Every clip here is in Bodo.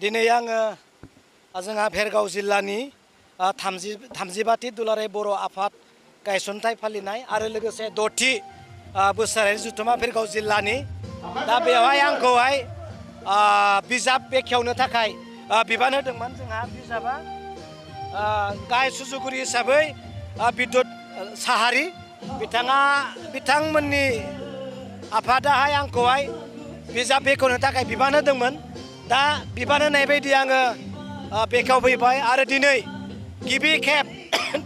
दिनै आङो जोंहा भेरगाव जिल्लानि 35थि दुलाराय बर' आफाद गायसनथाय फालिनाय आरो लोगोसे 6थि बोसोरारि जथुम्मा भेरगाव जिल्लानि दा बेवहाय आंखौहाय बिजाब बेखेवनो थाखाय बिबान होदोंमोन। जोंहा बिजाबा गाहाय सुजुगिरि हिसाबै बिद्युत साहारि बिथांमोननि आफादाहाय आंखौहाय बिजाब बेखेवनो थाखाय बिबान होदोंमोन। दा बिबान होनाय बायदि आङो बेखेवफैबाय आरो दिनै गिबि खेब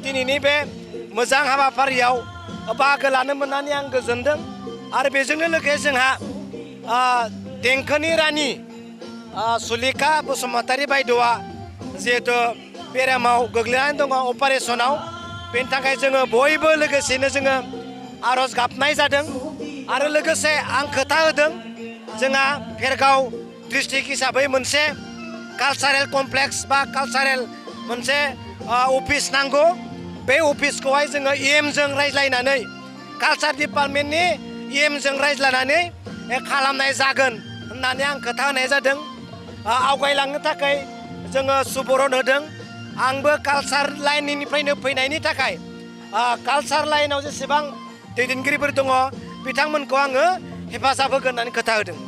दिनैनि बे मोजां हाबाफारियाव बाहागो लानो मोननानै आं गोजोनदों। आरो बेजोंनो लोगोसे जोंहा देंखोनि रानि सुलेखा बसुमतारी बायद'आ जिहेथु बेरामाव गोग्लैनानै दङ अपारेशनाव, बेनि थाखाय जोङो बयबो लोगोसेनो जोङो आरज गाबनाय जादों। आरो लोगोसे आं खोथा होदों जोंहा भेरगाव डिस्ट्रिक्ट हिसाबै मोनसे कालचारेल कमप्लेक्स बा कालचारेल मोनसे अफिस नांगौ। बे अफिसखौहाय जोङो जों रायज्लायनानै कालचार डिपार्टमेन्टनि जों रायज्लायनानै खालामनाय जागोन होननानै आं खोथा होनाय जादों। आवगायलांनो थाखाय जोङो सुबुरन होदों। आंबो कालचार लाइननिफ्रायनो फैनायनि थाखाय कालचार लाइनाव जेसेबां दैदेनगिरिफोर दङ बिथांमोनखौ आङो हेफाजाब होगोन होननानै खोथा होदों।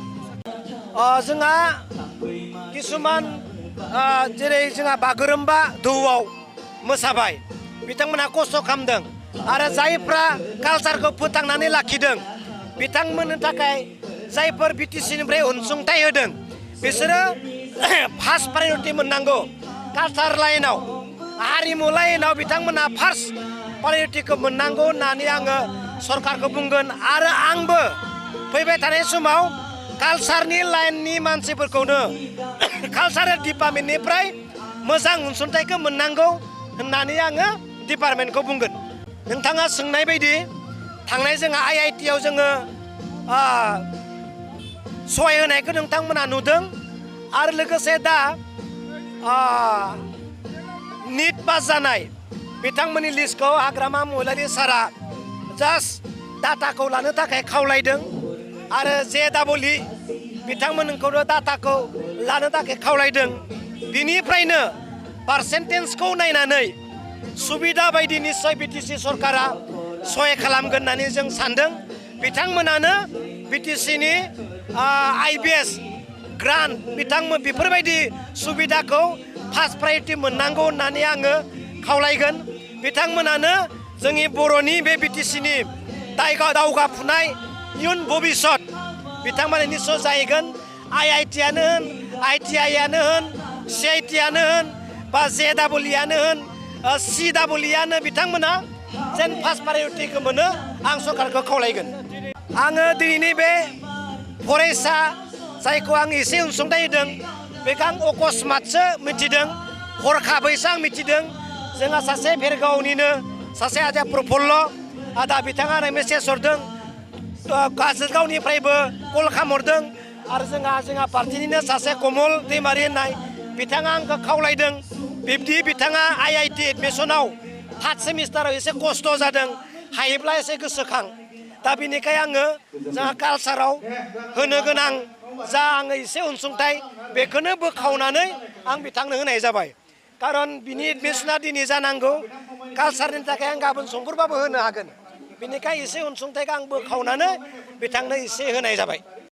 जोंहा किसुमान जेरै जोंहा बागुरुम्बा दोहौआव मोसाबाय बिथांमोनहा खस्थ' खालामदों आरो जायफ्रा कालचारखौ फोथांनानै लाखिदों बिथांमोननि थाखाय जायफोर बिटिसिनिफ्राय अनसुंथाइ होदों बिसोरो फार्स्ट प्रायरिटि मोननांगौ। कालचार लाइनाव हारिमु लाइनाव बिथांमोनहा फार्स्ट प्रायरिटिखौ मोननांगौ होननानै आङो सरकारखौ बुंगोन। आरो आंबो फैबाय थानाय समाव कालचारनि लाइननि मानसिफोरखौनो कालचारेल डिपार्टमेन्टनिफ्राय मोजां अनसुंथाइखौ मोननांगौ होननानै आङो डिपार्टमेन्टखौ बुंगोन। नोंथाङा सोंनाय बायदि थांनाय जोंहा IITआव जोङो सहाय होनायखौ नोंथांमोना नुदों। आरो लोगोसे दा निट पास जानाय बिथांमोननि लिस्टखौ हाग्रामा महिलारि सारा जास्ट डाटाखौ लानो थाखाय खावलायदों। आरो JEE बिथांमोनखौनो डाटाखौ लानो थाखाय खावलायदों। बिनिफ्रायनो पार्सेन्टेजखौ नायनानै सुबिदा बायदि निस्सय बिटिसि सरकारा सहाय खालामगोन होननानै जों सानदों। बिथांमोनानो बिटिसिनि IBS ग्रान्ट बिथांमोन बेफोरबायदि सुबिदाखौ फार्स्ट प्रायरिटि मोननांगौ होननानै आङो खावलायगोन। बिथांमोनानो जोंनि बर'नि बे बिटिसिनि दावगाफुनाय इयुन भबिष्यत बिथांमोना निस्सय जाहैगोन। IITआनो होन ITIआनो होन CITआनो होन बा JEEआनो होन CEEआनो बिथांमोना जेन फार्स्ट प्रायरिटिखौ मोनो आं सरकारखौ खावलायगोन। आङो दिनैनि बे फरायसा जायखौ आं एसे अनसुंथाइ होदों बेखौ आं अकस्मातसो मिथिदों, हरखाबैसो आं मिथिदों। जोंहा सासे भेरगावनिनो सासे आदा प्रफुल्ल आदा बिथाङा आंनो मेसेज हरदों, काजलगावनिफ्रायबो कल खालामहरदों। आरो जोंहा पार्टिनिनो सासे कमल दैमारि होननाय बिथाङा आंखौ खावलायदों। बिब्दि बिथाङा IIT एडमिसनाव थार्ड सेमिस्टाराव एसे खस्थ' जादों, हायोब्ला एसे गोसोखां। दा बिनिखाय आङो जोंहा कालचाराव होनो गोनां जा आङो एसे अनसुंथाइ बेखौनो बोखावनानै आं बिथांनो होनाय जाबाय। खारन बिनि एडमिसना दिनै जानांगौ, कालचारनि थाखाय आं गाबोन समफोरबाबो होनो हागोन। बिनिखाय एसे अनसुंथाइखौ आं बोखावनानै बिथांनो एसे होनाय जाबाय।